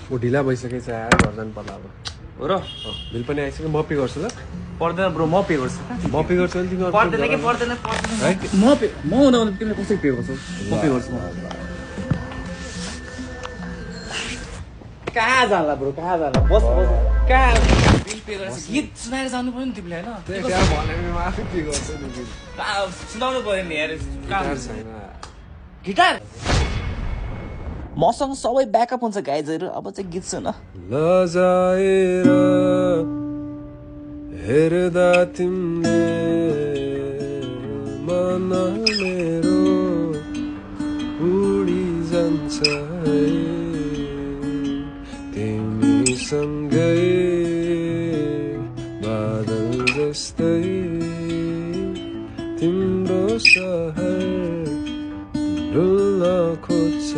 ऊ ढिला भइसकेछ यार घर जानु पर्ला अब हो र बिल पनि आइसक्यो म पे गर्छु ल पर्दैन ब्रो म पे गर्छु म पे गर्छु नि तिमी पर्दैन के पर्दैन म हुँदा तिमीले कसरी पे गर्छौ म पे गर्छु कहाँ जाला ब्रो कहाँ जाला बस बस कहाँ बिल पे गर्छ गीत सुनाएर जानु पर्यो नि तिमीले हैन त्यहाँ भने म आफै पे गर्छु नि बिल सुनाउनु पर्यो नि यार गिटार छैन गिटार मसँग सबै ब्याकअप हुन्छ गाइजहरु अब चाहिँ गीत सुन लजाएर हेर्दा तिमीले मन मेरो उडी जान्छ तिमीसँगै बादल जस्तै तिम्रो सहर डुल्न खोज्छ